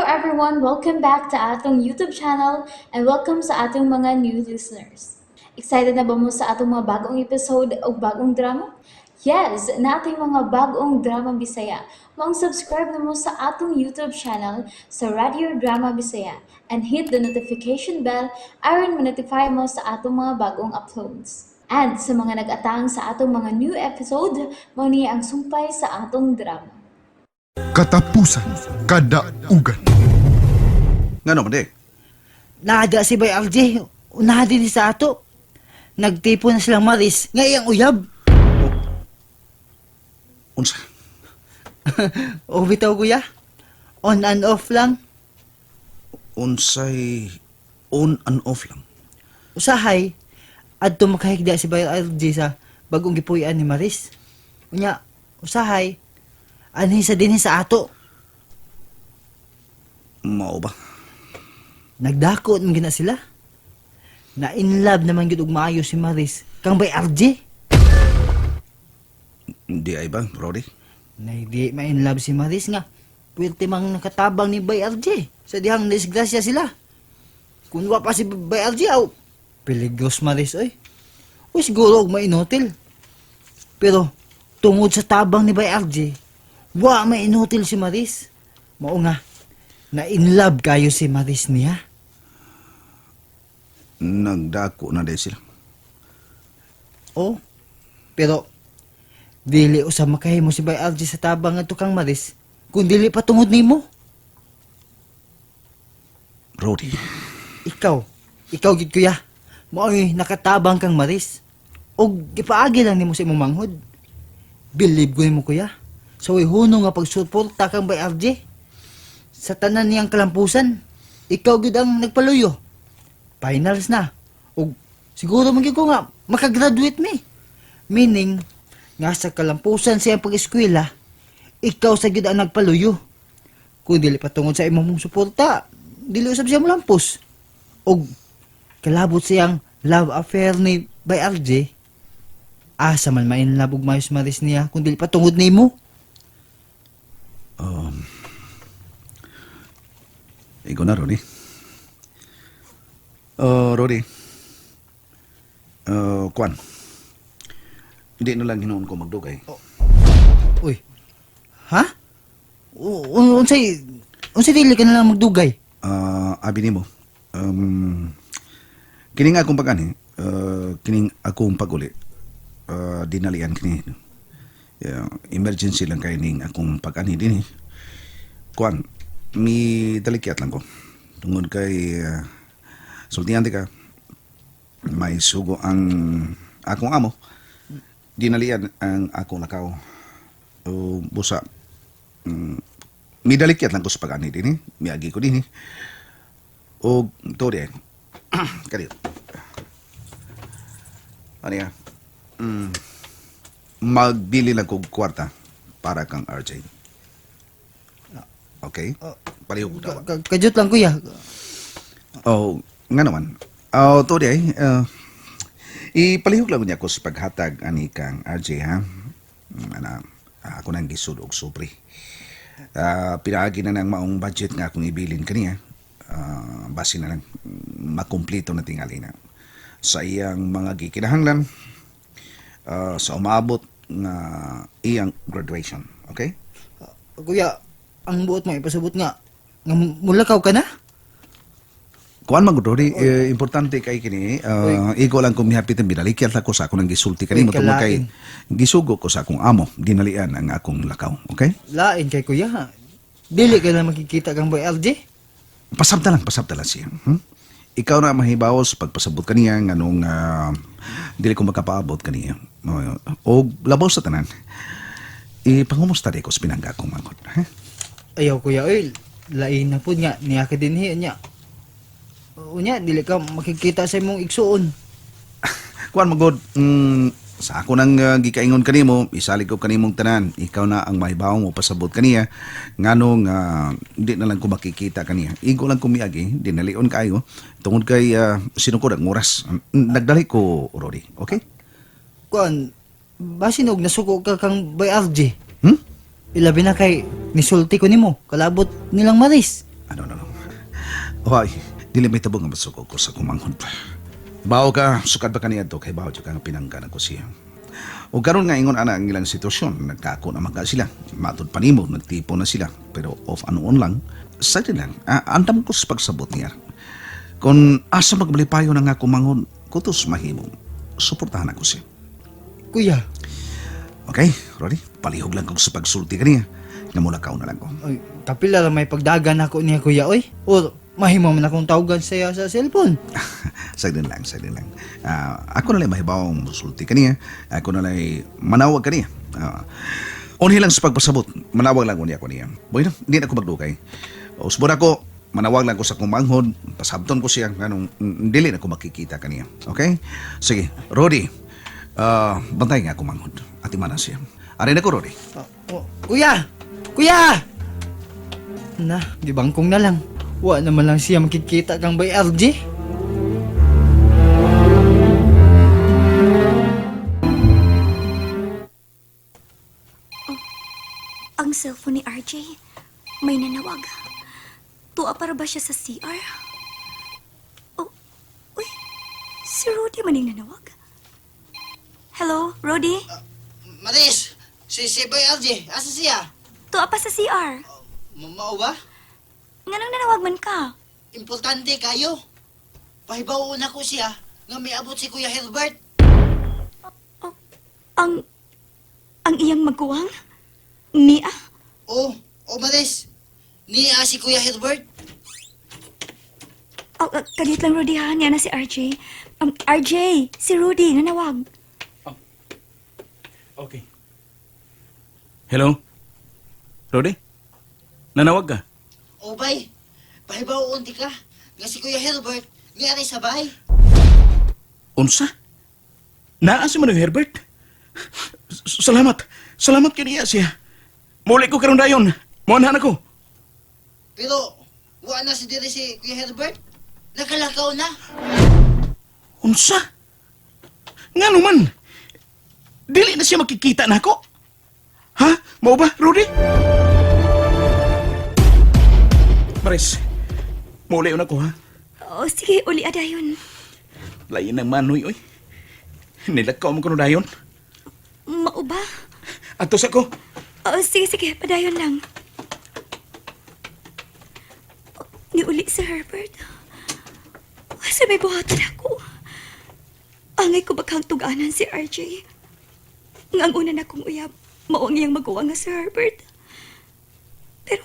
Everyone! Welcome back to atong YouTube channel and welcome sa atong mga new listeners. Excited na ba mo sa atong mga bagong episode o bagong drama? Yes! Naa tay mga bagong drama Bisaya. Maong subscribe na mo sa atong YouTube channel sa Radio Drama Bisaya and hit the notification bell aron ma-notify mo sa atong mga bagong uploads. And sa mga nag-atang sa atong mga new episode, mao ni ang sumpay sa atong drama. Katapusan Kadaugan. Ngano man di? Naada si Bay RJ. Unahan din sa ato. Nagtipon na silang Maris. Nga iyang uyab. Unsa? O bitaw, kuya. On and off lang. Unsay on and off lang? Usahay, adto makahigda si Bay RJ sa bagong gipuy-an ni Maris. Unya, usahay, anhi sa dinhi sa ato. Mao ba? Nagdako man gina sila. Na in love naman gyud og maayo si Maris kang Bay RJ. Di ay ba, Brody? Na di ma-in love si Maris nga puwerte mang nakatabang ni Bay RJ sa dihang disgrasya sila. Kung wa pa si Bay RJ, aw, peligros Maris oy. Uy, siguro og mainutil. Pero tungod sa tabang ni Bay RJ, wa mainutil si Maris. Mao nga, na in love kayo si Maris niya. Nagdako na diay sila. Oh, pero dili usab makahimo si Bay RJ sa tabang ngadto kang Maris kung dili pa tungod nimo. Brody, Ikaw, ikaw gid, kuya. Mao'y nakatabang kang Maris. Og gipaagi lang nimo sa imong manghod. Believe ko nimo, kuya. Sa way hunong nga pagsuporta kang Bay RJ. Sa tanan niyang kalampusan, ikaw gid ang nagpaluyo. Finals na. Og siguro man gyud ko nga makagraduate mi. Meaning, nga sa kalampusan sa iyang pag-eskwela, ikaw sa gyud ang nagpaluyo. Kung dili pa tungod sa imong mong suporta, dili usab siya molampos. Og kalabot siyang love affair ni Bay RJ, asa man ma-inlove og maayos Maris niya kung dili pa tungod nimo? Ikaw na, Brody. Oh, Brody. Kwan. Hindi na lang hinuon ko magdugay. Uy. Ha? Unsay dili ka na lang magdugay? Abi nimo. Kining akong pag-ani, kining akong pag-uli. Dinalian kini. Yeah, emergency lang kay ning akong pag-ani dinhi. Kwan, mi dalikyat lang ko. Tungod kay sultihan ka, may sugo ang akong amo. Dinalian ang akong lakaw. O busa, midalikyat lang ko sa pag-ani dinhi. Miagi ko dinhi. O to di. Kadiyo. Ano yan? Magbili lang kog kwarta para kang RJ. Okay? Palihog ko tawa. Kajut lang, kuya. Oh, nga naman. Oh, to di ay. Ipalihog lang niya ko sa paghatag ani kang RJ ha. Ana, ako nang gisud og supri. Pinaagi na ng maong budget nga akong ibilin kaniya. Base na lang makumplito na tingali na sa iyang mga gikinahanglan sa umaabot nga iyang graduation. Okay? Kuya, ang buot mo ipasabot nga mulakaw ka na? Kuan man gud, Rodi, eh, importante kay kini, igo lang kung mihapit ang binalikyat ako sa akong nang gisulti kanimo Uy, tungod kay kalain. gisugo ko sa akong amo, dinalian ang akong lakaw, okay? Lain kay kuya. Dili ka na makikita kang Boy RJ. Pasabta lang siya. Ikaw na mahibaw sa pagpasabot kaniya nganong dili ko makapaabot kaniya. O labaw sa tanan. Ipangumusta di ko sa pinangga akong manghod. Ha? Ayaw, kuya, oy. Lain na pud nga niya ka dinhi nya. Unya, dili ka makikita sa imong igsuon. Kuan magod, sa ako nang gikaingon kanimo, isalig ko kanimong tanan. Ikaw na ang mahibaw mo pasabot kaniya nganong di na lang ko makikita kaniya. Igo lang ko miagi, dinalion kaayo tungod kay sinukod ang oras. Nagdali ko, Rodi. Okay? Kuan, basin og nasuko ka kang Bay RJ. Hmm? Ilabi na kay nisulti ko nimo, kalabot nilang Maris. Ano, no, no. Hoy, dili may tabong nga masuko ko sa kumanghod. Bao ka, sukad ba kaniya to? Kay bao ka nga pinangga ko siya. O karon nga ingon ana ang ilang sitwasyon, nagkako naman ka sila. Matod pa nimo, nagtipo na sila. Pero off and on lang, sa lang, andam ko sa pagsabot niya. Kung asa magbalipayo na nga kumanghod, kutos mahimo. Suportahan ako siya. Kuya, Okay, Roddy, palihog lang kong sa pagsulti kaniya. Namula ka na lang ko. ay, kapila ra may pagdagan ako niya kuya oy. Or mahimo man akong tawagan siya sa cellphone. Saglit lang, saglit lang. Ako na lang mahibawang musulti kaniya. Ako na lang manawag kaniya. Unhi lang sa pagpasabot, manawag lang unya ko niya. Bueno, hindi na ako magdukay. Usbon ako, manawag lang ko sa kumanghod, pasabton ko siya, anong dili na ko makikita kaniya. Okay? Sige, Rody, bantay nga kumanghod. Ati mana siya. Arin ako, Rody. Oh, oh, kuya! Kuya! Na, di bangkong na lang. Wa naman lang siya makikita kang bay RJ. Ang cellphone ni RJ, may nanawag. Tuwa para ba siya sa CR? Oh, uy, si Rudy maning nanawag. Hello, Rudy? Maris, si Bay RJ, asa siya? Tuwa pa sa CR. Mao ba? Nganong nanawag man ka? Importante kayo. Pahibaw na ko siya nga may abot si Kuya Herbert. Ang... ang iyang maguwang? Nia? Oh, oh Maris. Niya si Kuya Herbert. Oh, kadiyot lang, Rudy, ha? Niya na si RJ. RJ, si Rudy, nanawag. Okay. Hello? Rudy? Nanawag ka? Oh bay, pahibaw unti ka nga si Kuya Herbert niya rin sa bahay. Unsa? Naa si Manong Herbert? Salamat. Salamat kaniya siya. Muli ko karon dayon. Moanhan ako. Pero wa na si diri si Kuya Herbert. Nakalakaw na. Unsa? Ngano man? Dili na siya makikita nako. Ha? Mao ba, Rudy? Maris, muli na ko ha. Oh, sige, uli adayon. Lain ng manoy, oy. Nilakaw mo kuno dayon. Mao ba? Atos ako. Oh, sige, sige, padayon lang. Oh, niuli si Herbert. Sa may buhatan ako. Angay ko baghang tuganan si RJ. Nga ang una na kong uyab, mao ang iyang magawa nga si Herbert. Pero,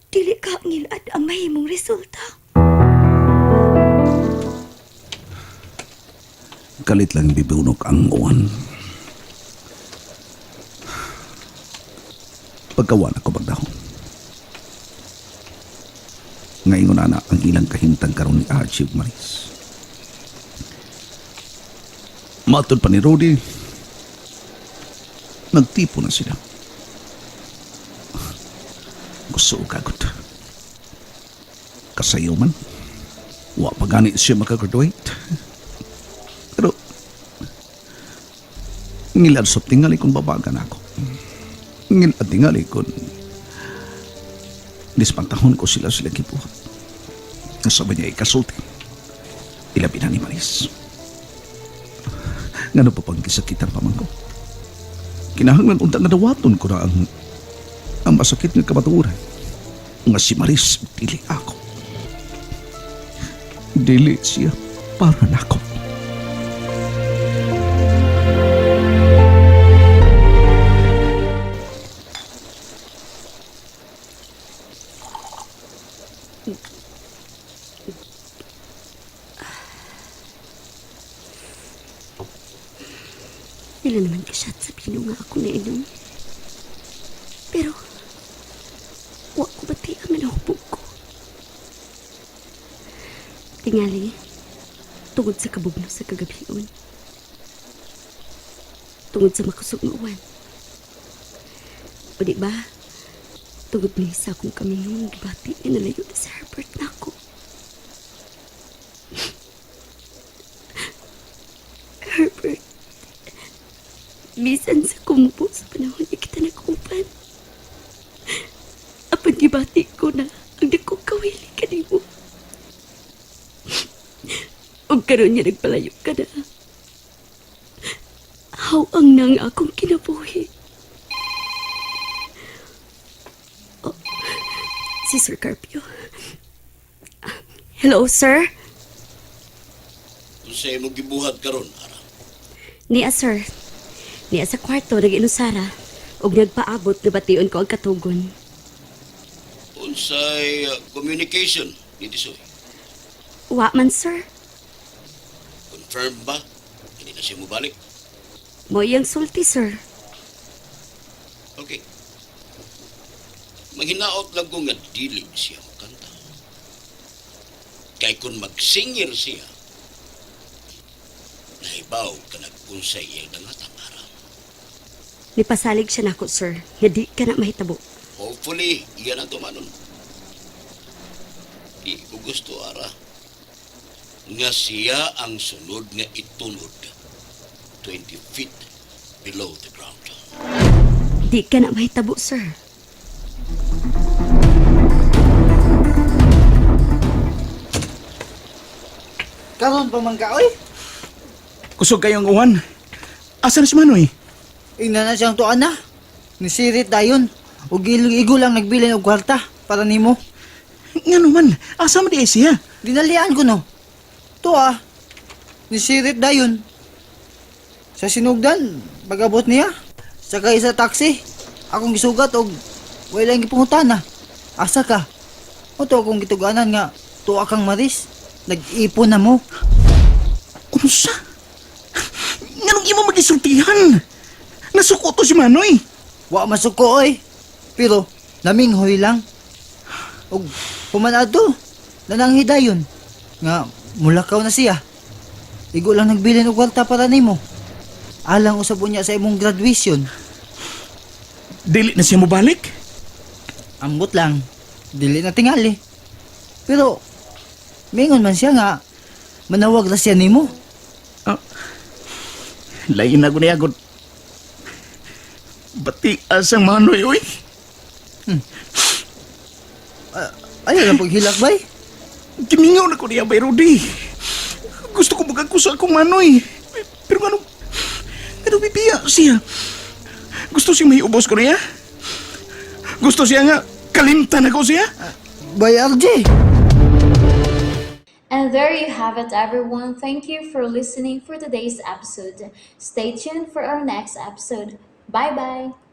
dili ka ngilad ang mahimong resulta. Kalit lang bibunok ang uwan. Pagkawan ako bagdahon. Ngayon na ang ilang kahimtang karon ni Archie ug Maris. Matod pa ni Rudy, nagtipo na sila. Gusto ko kagod. Kasayo man, wa pa gani siya makagraduate. Pero, ngilad sa tingali kung babagan ako. Ngilad tingali kung dispantahon ko sila sila gibuhat. Nasabay niya ikasulti. Ilabi na ni Maris. Ngano pa pang kisakitan pa man ko. Kinahanglan unta nga dawaton ko na ang masakit nga kamatuoran. Nga si Maris, dili ako. Dili siya para nako. Pila naman ka siya at sabihin nga ako nainom. Pero, wa ko bati ang nahubog ko. Tingali, tungod sa kabugno sa kagabion. Tungod sa makusog nga uwan. O di ba, tungod ni sa akong kamingong gibati nga nalayo na si Herbert na ako. Herbert, bisan sa kumubo sa panahon niya kita nag-upan. Apan Apan gibati ko na ang dakong kawili kanimo. Ug karon niya nagpalayo ka na. Hawang nang akong kinabuhi. Oh, si Sir Carpio. Hello, sir. Unsay mo gibuhat karon, Ara? Niya, sir. Niya sa kwarto, nag-inusara. Ug nagpaabot na bation ko ang katugon. Unsay communication ni Tisoy? Wa man, sir. Confirm ba? Hindi na siya mobalik. Mo iyang sulti, sir. Okay. Maghinaot lang ko nga dili siya mokanta. Kay kung magsingir siya, nahibaw ka nag-unsay iyang dangatang, Ara. Nipasalig siya nako, sir. Nga di ka na mahitabo. Hopefully, iya na tumanon. Di ko gusto, Ara, nga siya ang sunod nga itunod 20 feet below the ground. Di ka na mahitabo, sir. Karon pa man ka, oy. Kusog kayong uwan. Asa na si Manoy? Ingna na siyang tuan na. Nisirit dayon. Ug igo lang nagbilin og kwarta para nimo. Nga naman, asa man di ay siya? Dinalian ko no. Tuwa. Nisirit dayon. Sa sinugdan, pag-abot niya. Sakay sa taxi. Akong gisugat og wala lang gipangutana. Asa ka? O to akong gituganan nga tuwa kang maris. Nag-ipon na mo. Unsa? Nganong imo magisultihan? Nasuko to si Manoy. Wa masuko oy. Pero naminghoy lang. Og human adto, nananghi dayon nga mulakaw na siya. Igo lang nagbilin og kwarta para nimo. Alang usab unya sa imong graduation. Dili na siya mobalik. Ambot lang, dili na tingali. Pero mingon man siya nga manawag ra siya nimo. Ah, lain na ko niya gud. Bati asang Manoy, oy. Ayaw lang paghilak bay. Gimingaw na ko niya, bay Rudy. Gusto ko magagko sa akong Manoy. Pero ano, ano bibiya siya? Gusto siya may ubos ko niya? Gusto siya nga kalimtan ako siya? Bay RJ. And there you have it, everyone. Thank you for listening for today's episode. Stay tuned for our next episode. Bye bye.